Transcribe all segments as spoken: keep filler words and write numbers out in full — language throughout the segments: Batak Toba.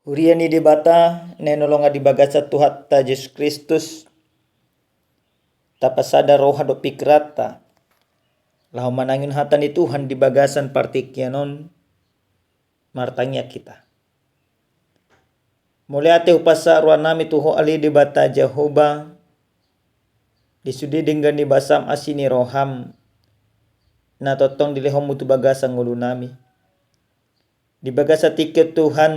Huria ni Debata na hinaholongan di bagasan Tuhanta Jesus Kristus, tapasada roha dohot pingkiranta laho manangihon hata ni Tuhan di bagasan partingkian on. Martangiang hita. Mauliate hupasahat rohanami tu Ho ale Debata Jahowa, di sude denggan ni basam asi ni roham na tongtong dilehonmu tu bagasan ngolunami. Di bagasan tingki on Tuhan,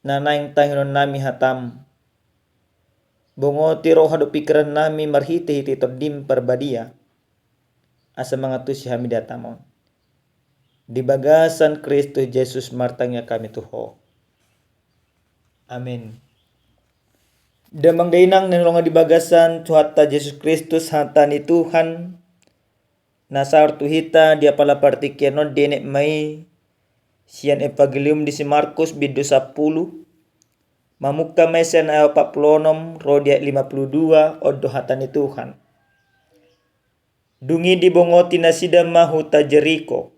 na naeng tangihononnami hatam, bongoti roha dohot pingkirannami marhitehite Tondim Parbadia, asa mangantusi hami di hatam on. Di bagasan Kristus Jesus martangiang hami tu Ho. Amin. Damang dainang na hinaholongan di bagasan Tuhanta Jesus Kristus, hata ni Tuhan na saor tu hita di apala partingkian on dienet ma i sian Evangelium di si Markus bindu sampulu, mamungka ma i sian ayat opat pulu onom ro di ayat lima pulu dua. On do hata ni Tuhan. Dung i dibongoti nasida ma huta Jeriko.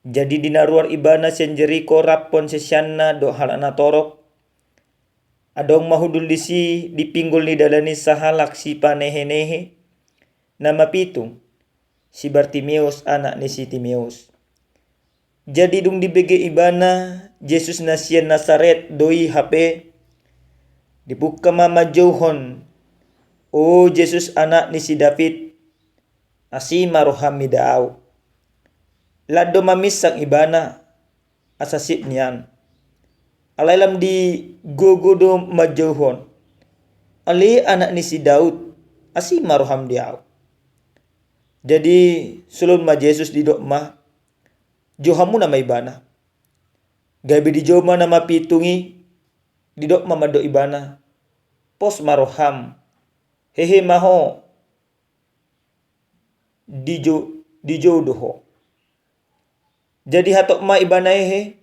Jadi di na ruar ibana sian Jeriko rap siseanna dohot halak na torop, adong ma hundul disi di pinggol ni dalan i sahalak sipanehenehe, na mapitung, si Bartimeus anak ni si Timeus. Jadi dung dibege ibana, Jesus na sian Nasaret do i hape, dipungka ma manjouhon, "O Jesus, anak ni si David, asi ma roham mida ahu." Lam do maminsang ibana, asa sip nian. Alai lam digogo do manjouhon, "Ale anak ni si Daud, asi ma roham di ahu." Jadi sulun ma Jesus, didok ma, "Jouhonmuna ma ibana." Gabe dijou ma na mapitung i, didok ma mandok ibana, "Pos ma roham, hehe ma ho, dijou, dijou do ho." Jadi hatop ma ibana hehe,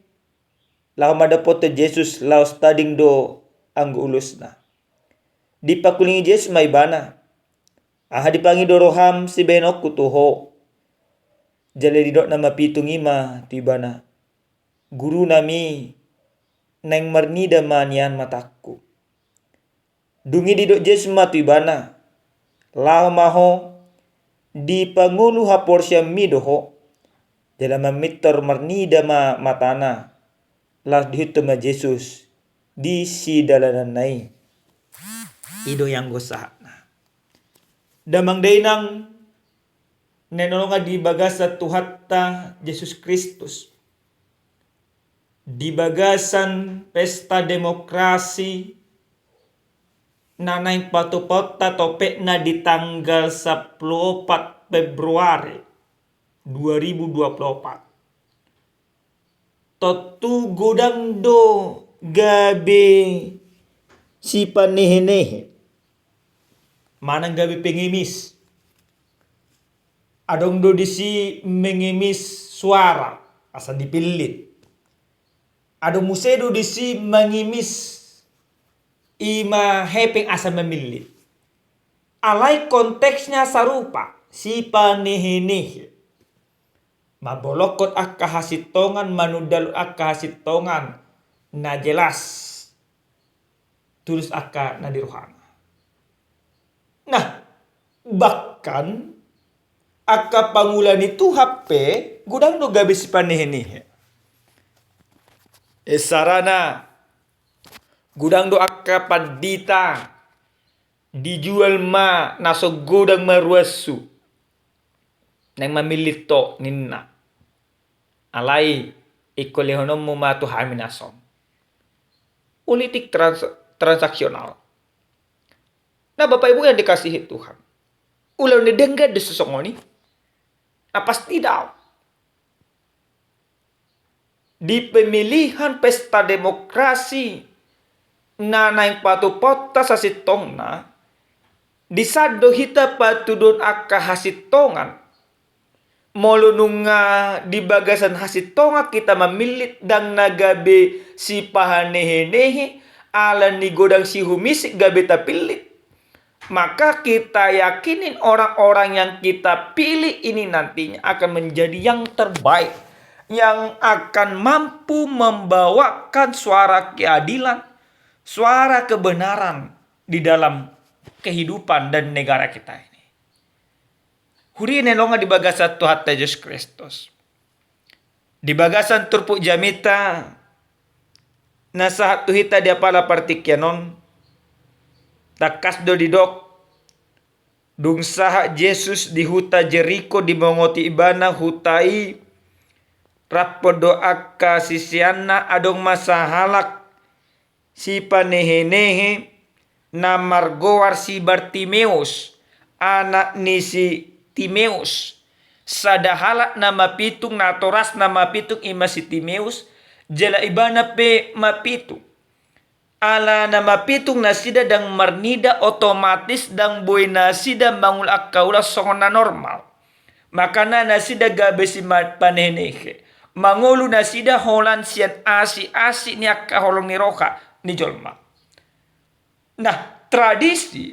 laho mandapothon Jesus, laos tading do anggo ulusna. Dipakulingi Jesus ma ibana, "Aha dipangido roham sibahenonku tu ho?" Jala didok na mapitung i ma tu ibana, "Gurunami, naeng marnida ma nian matangku." Dung i didok Jesus ma tu ibana, "Laho ma ho, di pangolu haporseaonmi do ho." Jala mamintor marnida ma matana, laos diihuthon ma Jesus di sidalananna i. I do i anggo sahatna. Damang dainang na hinaholongan di bagasan Tuhanta Jesus Kristus. Di bagasan pesta demokrasi na naeng patupaonta topetna di tanggal sampulu opat Februari dua ribu dua puluh opat. Tontu godang do gabe sipanehenehe manang gabe pengemis. Adong do disi mengemis suara asa dipillit. Adong muse do disi mengemis, i ma hepeng asa mamillit. Alai konteksnya sarupa, sipanehenehe. Mambolongkon angka hasintongan, manundalhon angka hasintongan na jelas, tulus angka na di rohana. Nah, bahkan angka pangula ni Tuhan pe godang do gabe sipanehenehe. Isarana, godang do angka pandita, dijual ma na so godang maruansu, naeng mamillit ho ninna. Alai ingkon lehononmu ma tu hami na so. Politik trans-, transaksional. Nah, Bapak Ibu yang dikasihi Tuhan, ulaon ni denggan do sisongon i? Nah, pasti daong. Di pemilihan pesta demokrasi na naeng patupaonta sasintongna, disan do hita patuduhon angka hasintongan. Molo nunga di bagasan hasintongan hita mamillit, ndang na gabe sipanehenehe, ala ni godang sihumisik gabe tapillit, maka kita yakinin orang-orang yang kita pilih ini nantinya akan menjadi yang terbaik, yang akan mampu membawakan suara keadilan, suara kebenaran di dalam kehidupan dan negara kita ini. Huria na hinaholongan di bagasan Tuhanta Jesus Kristus. Di bagasan turpuk jamita, na sahat tu hita di apala partingkian on, tangkas do didok, dung sahat Jesus di huta Jeriko, dimongoti ibana huta i, rap do angka siseanna, adong ma sahalak sipanehenehe na margoar si Bartimeus, anak ni si Timeus. Sada halak na mapitung, natorasna mapitung, i ma si Timeus, jala ibana pe mapitung. Ala na mapitung nasida ndang marnida, otomatis ndang boi nasida mangula angka ulaon songon na normal. Makana nasida gabe sipanehenehe, mangolu nasida holan sian asi-asi ni angka holong ni roha ni jolma. Nah, tradisi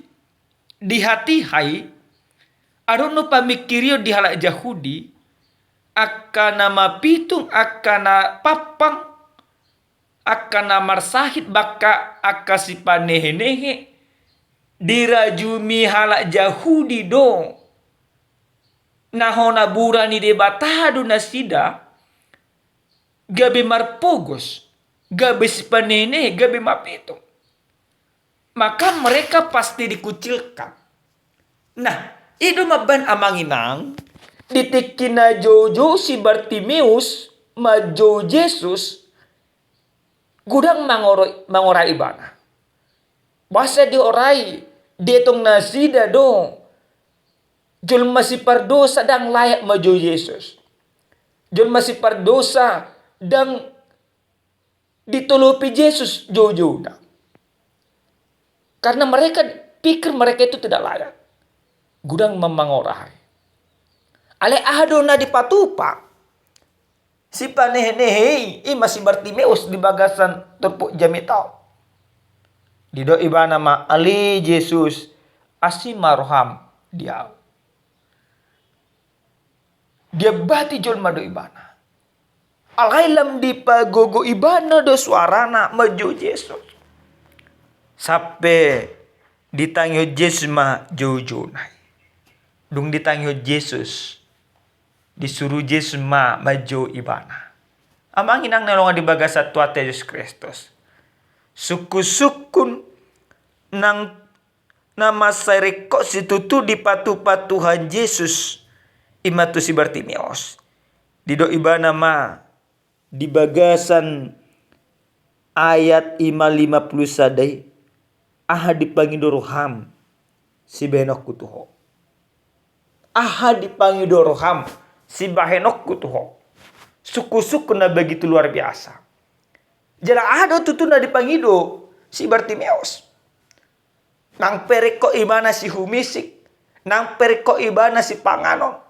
di hatiha i, adong do pamingkirion di halak Jahudi, angka na mapitung, angka na pampang, angka na marsahit, bahkan angka sipanehenehe, dirajumi halak Jahudi do. Na hona bura ni Debata do nasida, gabe marpogos, gabe sipanehenehe, gabe mapitung. Maka mereka pasti dikucilkan. Nah, i do mambaen, amang inang, di tingki na joujou si Bartimeus manjou Jesus, godang mangoro-, mangorai ibana. Boasa diorai? Dietong nasida do jolma sipardosa ndang layak manjou Jesus. Jolma sipardosa ndang ditolopi Jesus joujouna. Karena mereka pikir mereka itu tidak layak. Godang ma mangorai. Alai aha do na dipatupa sipanehenehe i, i ma si Bartimeus, di bagasan turpuk jamita on? Didok ibana ma, "Ale Jesus, asi ma roham di ahu." Diambati jolma do ibana. Alai lam dipagogo ibana do suarana manjou Jesus. Sampe ditangihon Jesus ma joujouna i. Dung ditangihon Jesus, disuru Jesus ma manjou ibana. Amang inang na hinaholongan di bagasan Tuhanta Jesus Kristus. Sungkunsungkun nang na mansai ringkot situtu dipatupa Tuhan Jesus, i ma tu si Bartimeus. Didok ibana ma di bagasan ayat i ma lima pulu sada i, "Aha dipangido roham sibahenonku tu ho?" Aha dipangido roham sibahenonku tu ho? Sungkunsungkun na begitu luar biasa. Jala aha do tutu na dipangido si Bartimeus? Nang pe ringkot ibana sihumisik, nang pe ringkot ibana sipanganon.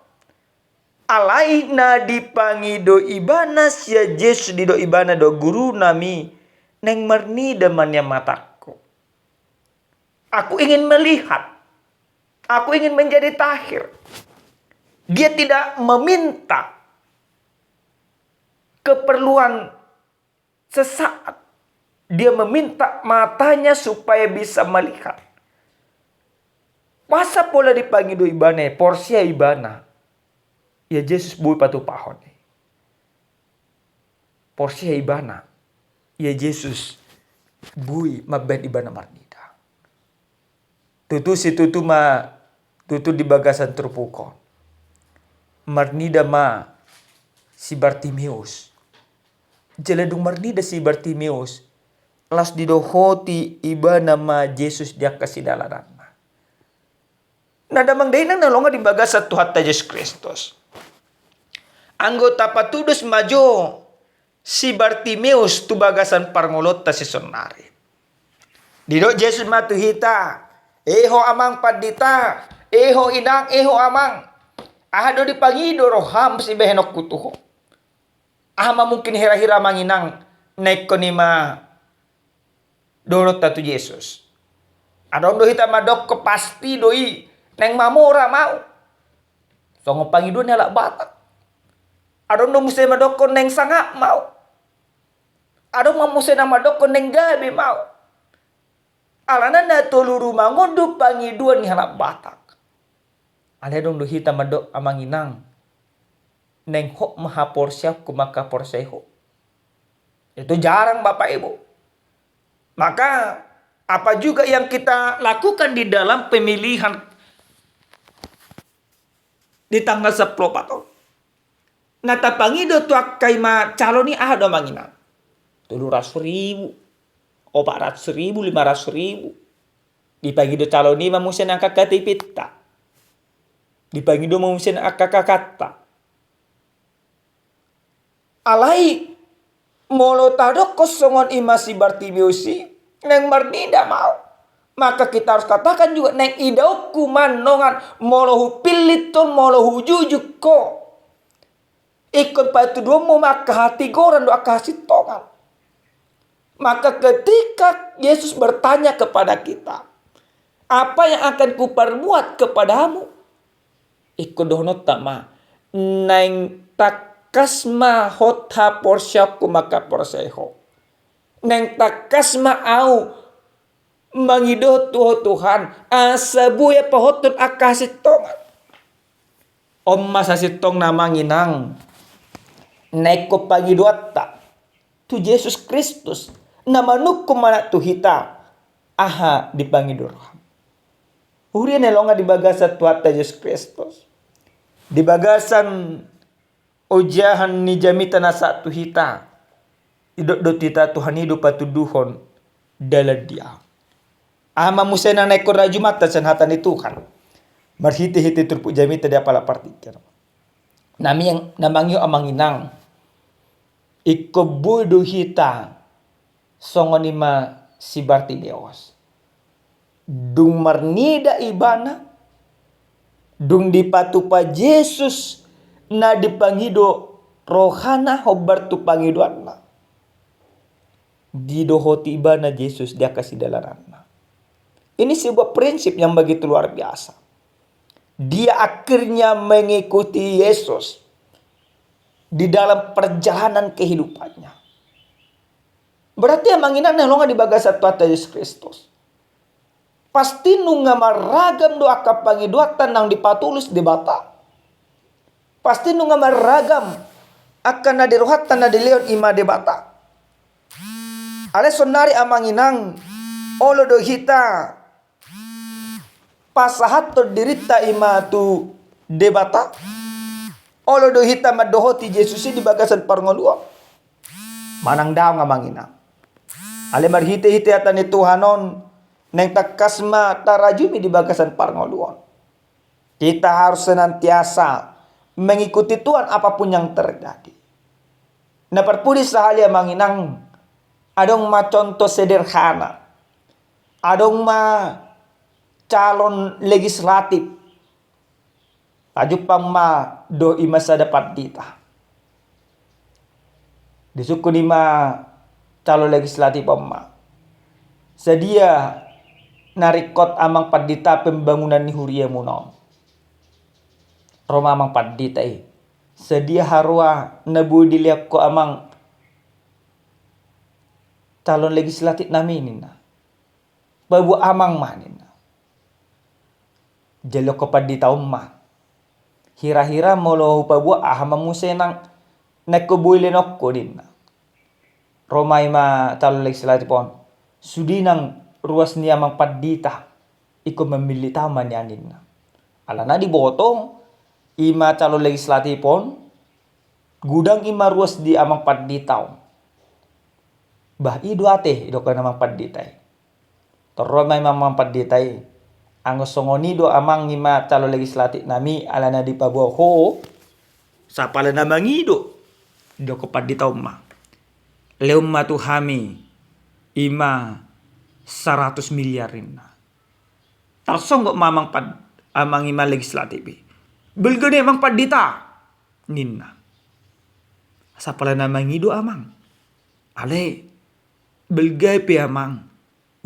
Alai na dipangido ibana sian Jesus, didok ibana do, "Gurunami, naeng marnida ma nian matangku. Aku ingin melihat. Aku ingin menjadi tahir." Dia tidak meminta keperluan sesaat. Dia meminta matanya supaya bisa melihat. Masa pola dipangido ibana, porsea ibana, ia Jesus boi patupahon i. Porsea ibana, ia Jesus boi mambaen ibana marnida. Tutu situtu ma, tutu di bagasan turpuk on, marnida ma si Bartimeus. Jala dung marnida si Bartimeus, laos didohoti ibana ma Jesus di angka sidalananna. Na damang dainang na hinaholongan di bagasan Tuhanta Jesus Kristus, anggo tapatudos ma jo si Bartimeus tu bagasan parngoluonta sisonari. Didok Jesus ma tu hita, "E ho amang pandita, e ho inang, e ho amang, aha do dipangido roham sibahenonku tu ho?" Aha ma mungkin hira-hira amang inang na ingkon i ma dohononta tu Jesus? Adong do hita mandok, "Pasti do i, naeng mamora ma ahu." Songon pangidoan ni halak Batak. Adong do muse mandokkon naeng sangap ma ahu. Adong ma muse na mandokkon naeng gabe ma ahu. Alana na tolu rumang on do pangidoan ni halak Batak. Alai adong do hita mandok amang inang, naeng hot ma haporseaonku mangkaporsea ho. Itu jarang Bapak Ibu. Maka apa juga yang kita lakukan di dalam pemilihan di tanggal sepuluh opat on? Na tapangido tu angka i ma calon i aha do amang inang? Tolu ratus ribu, opat ratus ribu, lima ratus ribu. Dipangido calon i ma muse angka K T P-ta. Dipangido ma muse angka K K-ta. Alai molo tadokkon songon i ma si Bartimeus i, naeng marnida ma ahu. Maka kita harus katakan juga, naeng idaonku ma annon, molo hupillit ho, molo hujujuk ho, ingkon patuduhonmu ma angka hatigoran dohot angka hasintongan. Maka ketika Yesus bertanya kepada kita, apa yang akan kuperbuat kepadamu? Ingkon dohononta ma, naeng tangkas ma hot haporseaonku mangkaporsea ho. Naeng tangkas ma ahu mangido tu ho Tuhan, asa boi pahothon angka hasintongan. On ma sasintongna amang inang, na ingkon pangidoanta tu Jesus Kristus, na manungkun manat tu hita, aha dipangido roham. Huria na hinaholongan di bagasan Tuhanta Jesus Kristus, di bagasan ojahan ni jamita na sahat tu hita, didok do tu hita Tuhan i do patuduhon dalan di ahu. Aha ma muse na naeng rajumanta sian hata ni Tuhan marhitehite turpuk jamita di apala partingkian? Na mangihut amang inang, ingkon boi do hita songon i ma si Bartimeus. Dung marnida ibana, dung dipatupa Jesus na dipangido rohana hombar tu pangidoanna, didohoti ibana Jesus di angka sidalananna. Ini sebuah prinsip yang begitu luar biasa. Dia akhirnya mengikuti Yesus di dalam perjalanan kehidupannya. Berarti amang inang na hinaholongan di bagasan Tuhanta Jesus Kristus, pasti nunga marragam do angka pangidoanta naung dipatulus Debata. Pasti nunga marragam angka na di rohanta na dilehon i ma Debata. Alai saonari amang inang, olo do hita pasahathon dirinta i ma tu Debata? Olo do hita mandohoti Jesus i di bagasan parngoluon? Manang daong amang inang. Alai marhitehite hata ni Tuhan on, naeng tangkas ma tarajumi di bagasan parngoluon. Kita harus senantiasa mengikuti Tuhan apapun yang terjadi. Na parpudi sahali amang inang, adong ma contoh sederhana. Adong ma calon legislatif. Tajumpang ma do i ma sada pandita. Disungkun i ma calon legislatif on ma, sadia na ringkot amang pandita pembangunan ni huriamuna on? Ro ma amang pandita i, sadia haroa na boi dilehon ho amang calon legislatif nami ninna. Pabuat amang ma ninna. Jaloon pandita on ma, hira-hira molo hupabuat aha ma muse nang na ingkon boi lehononku ninna. Ro ma i ma calon legislatif on, sude nang ruas ni amang pandita, ingkon mamillit ahu ma nian ninna. Alana diboto i ma calon legislatif on, godang i ma ruas di amang pandita on. Bah, i do ate, didok amang pandita i. Torus ma i ma amang pandita i, anggo songon i do amang i ma calon legislatif nami alana dipaboa ho, sapala na mangido, didok pandita on ma, lehon ma tu hami i ma saratus miliar ninna. Tarsonggot ma amang pand-, amang i ma legislatif i. Balga do i amang pandita ninna. Sapala na mangido amang. Alai balga pe amang,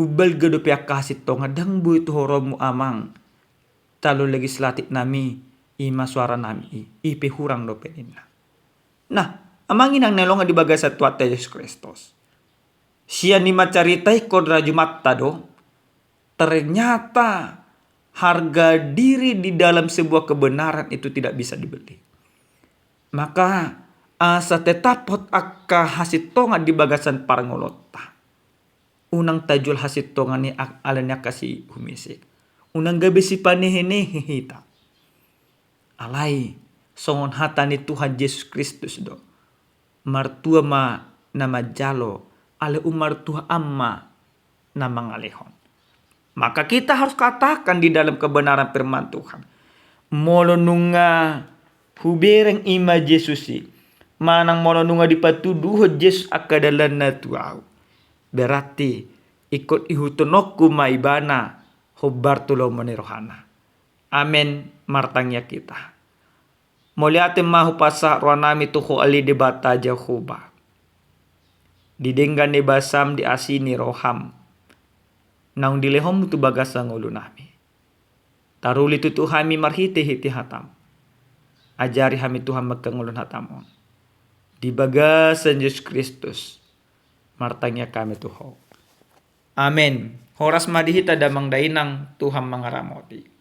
umbalga dope angka hasintongan, ndang boi tu horomu amang calon legislatif nami, i ma suara nami i, i pe hurang dope ninna. Nah, amang inang na hinaholongan di bagasan Tuhanta Jesus Kristus, sian i ma carita ingkon rajumanta do, ternyata harga diri di dalam sebuah kebenaran itu tidak bisa dibeli. Maka asa tetap hot angka hasintongan di bagasan parngoluonta, unang tajual hasintongan i alani angka sihumisik. Unang gabe sipanehenehe hita. Alai songon hata ni Tuhan Jesus Kristus do, martua ma na manjalo, alai ummartua an ma na mangalehon. Maka kita harus katakan di dalam kebenaran firman Tuhan, molo nunga hubereng i ma Jesus i, manang molo nunga dipatuduhon Jesus angka dalanna tu ahu, berarti ingkon ihuthononku ma ibana hombar tu lomo ni rohana. Amen. Martangiang hita. Mauliate ma hupasahat rohanami tu Ho ale Debata Jahowa, di denggan ni basam, di asi ni roham naung dilehonmu tu bagasan ngolunami. Taruli tutu hami marhitehite hatam. Ajari hami Tuhan mangkangoluhon hatam on. Di bagasan Jesus Kristus martangiang hami tu Ho. Amen. Horas ma di hita damang dainang, Tuhan mangaramoti.